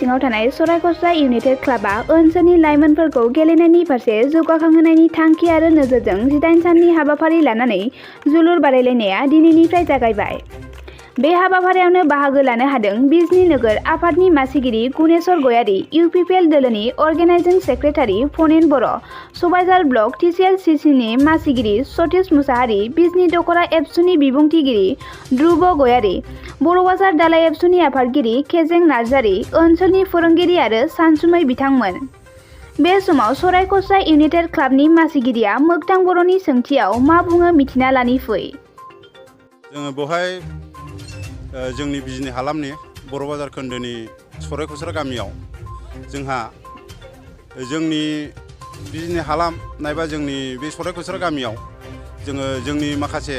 सिङाव थानाय सरासनस्रा इउनाइटेड क्लाबा ओनसोलनि लाइमोनफोरखौ गेलेनायनि फारसे जौगाखांहोनायनि थांखि आरो नोजोरजों 18 साननि हाबाफारि लानानै जोलुर बादायलायनाया दिनैनिफ्राय जागायबाय। बे हाबाफारियावनो बाहागो लानो हादों बिजनी नोगोर आफादनि मासिगिरि गुनेश्वर गयारी, इउपिपिएल दोलोनि अर्गेनाइजिं सेक्रेटारि फनेन बर', सबाइझार ब्लक टिसिएलसिसिनि मासिगिरि सतीश मुसाहारि, बिजनी दख'रा एबसुनि बिबुंथिगिरि ध्रुव गयारी, बर'बाजार दालाइ एबसुनि आफादगिरि केजें नार्जारी, ओनसोलनि फोरोंगिरि आरो सानसुमै बिथांमोन। बे समाव सरासनस्रा इउनाइटेड क्लाबनि मासिगिरिया मोगथां बर'नि सोंथियाव मा बुङो मिथिना लानि फै। जोङो बेवहाय जोंनि बिजनी हालामनि बर'बाजार खोन्दोनि सरासनस्रा गामियाव जोंहा जोंनि बिजनी हालाम नायबा जोंनि बे सरासनस्रा गामियाव जोङो जोंनि माखासे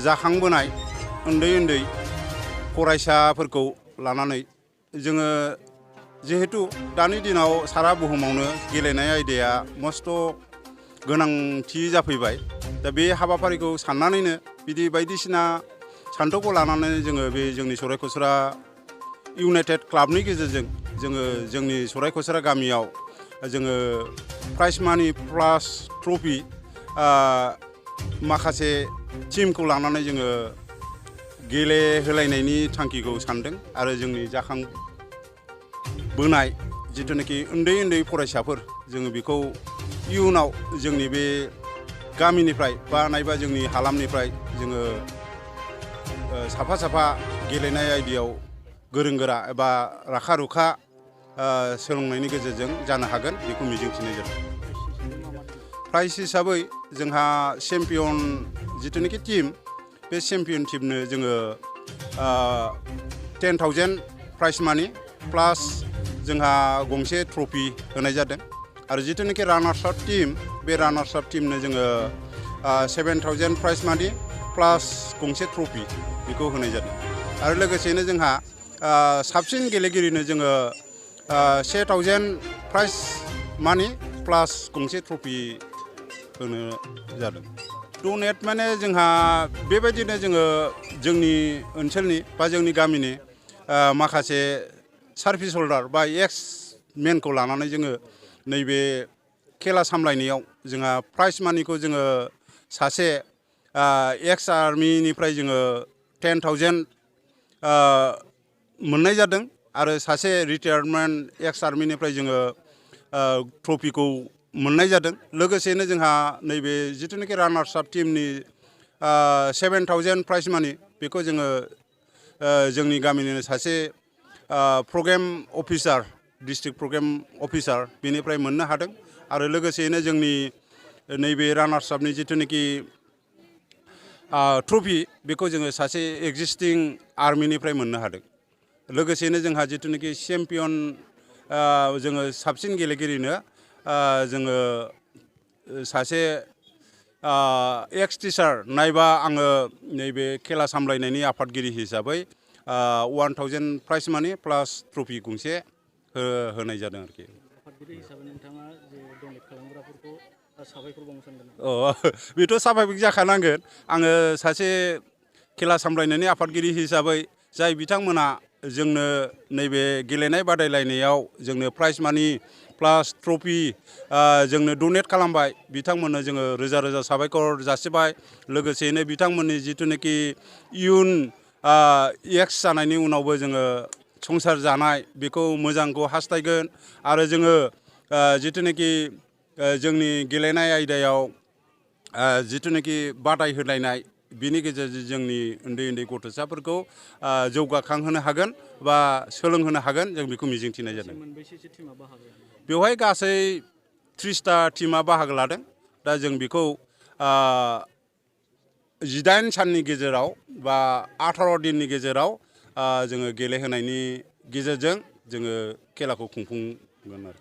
जाखांबोनाय उन्दै उन्दै फरायसाफोरखौ लानानै जोङो जिहेतु दानि दिनाव सारा बुहुमावनो गेलेनाय आयदाया मस्थ' गोनांथि जाफैबाय। दा बे हाबाफारिखौ साननानैनो बिदि बायदिसिना सान्थौखौ लानानै जोङो बे जोंनि सरासनस्रा इउनाइटेड क्लाबनि गेजेरजों जोङो जोंनि सरासनस्रा गामियाव जोङो प्राइज मानि प्लास ट्रफि माखासे टीमखौ लानानै जोङो गेलेहोलायनायनि थांखिखौ सानदों आरो जोंनि जाखांबोनाय जिथुनाखि उन्दै उन्दै फरायसाफोर जोङो बेखौ इयुनाव जोंनि बे गामिनिफ्राय बा नायबा जोंनि हालामनिफ्राय जोङो साफा साफा गेलेनाय आयदायाव गोरों गोरा एबा राखा रुखा सोलोंनायनि गेजेरजों जानो हागोन बेखौ मिजिंथिनाय जादों। प्राइज हिसाबै जोंहा चेम्पियन जिथुनाखि टीम बे चेम्पियन टीमनो जोङो 10,000 प्राइज मानि प्लास जोंहा गंसे ट्रफि होनाय जादों आरो जिथुनाखि रानार्स आप टीम बे रानार्स आप टीमनो जोङो 7,000 प्राइज मानि प्लास गंसे ट्रफि बेखौ होनाय जादों आरो लोगोसेनो जोंहा साबसिन गेलेगिरिनो जोङो 1,000 प्राइज मानि प्लास गंसे ट्रफि होनो जादों। डनेट माने जोंहा बेबायदिनो जोङो जोंनि ओनसोलनि बा जोंनि गामिनि माखासे सार्भिस हल्डार बा एक्स मेनखौ लानानै जोङो नैबे खेला सामलायनायाव जोंहा प्राइज मानिखौ जोङो सासे एक्स आर्मिनिफ्राय जोङो 10,000 मोननाय जादों आरो सासे रिटायारमेन्ट एक्स आर्मिनिफ्राय जोङो ट्रफिखौ मोननाय जादों। लोगोसेनो जोंहा नैबे जिथुनाखि रानार्स आप टीमनि 7,000 प्राइज मानि बेखौ जोङो जोंनि गामिनिनो सासे programme officer district programme officer बेनिफ्राय मोननो हादों आरो लोगोसेनो जोंनि नैबे रानार्स आपनि जिथुनाखि ट्रफि बेखौ जोङो सासे एक्जिस्टिं आर्मिनिफ्राय मोननो हादों। लोगोसेनो जोंहा जिथुनाखि चेम्पियन जोङो साबसिन गेलेगिरिनो जोङो सासे एक्स टिचार नायबा आङो नैबे खेला सामलायनायनि आफादगिरि हिसाबै 1,000 प्राइज मानि प्लास ट्रफि गंसे होनाय जादों आरोखि। आफादगिरि हिसाबै नोंथाङा जे डनेट खालामग्राफोरखौ साबायखर बावनो सानदों। बेथ' स्वाभाबिक जाखानांगोन। आङो सासे खेला सामलायनायनि आफादगिरि हिसाबै जाय बिथांमोना जोंनो नैबे गेलेनाय बादायलायनायाव जोंनो प्राइज मानि प्लास ट्रफि जोंनो डनेट खालामबाय बिथांमोननो जोङो रोजा रोजा साबायखर जासिबाय। लोगोसेनो बिथांमोननि जिथुनाखि इयुन एक्स जानायनि उनावबो जोङो संसार जानाय बेखौ मोजांखौ हास्थायगोन आरो जोङो जिथुनाखि जोंनि गेलेनाय आयदायाव जिथुनाखि बादाय होलायनाय बिनि गेजेरजों जोंनि उन्दै उन्दै गथ'साफोरखौ जौगाखांहोनो हागोन बा सोलोंहोनो हागोन जों बेखौ मिजिंथिनाय जादों। बेवहाय गासै 30टा टीमा बाहागो लादों। दा जों बेखौ 18 साननि गेजेराव बा 18 दिननि गेजेराव जोङो गेलेहोनायनि गेजेरजों जोङो खेलाखौ खुंफुंगोन आरो।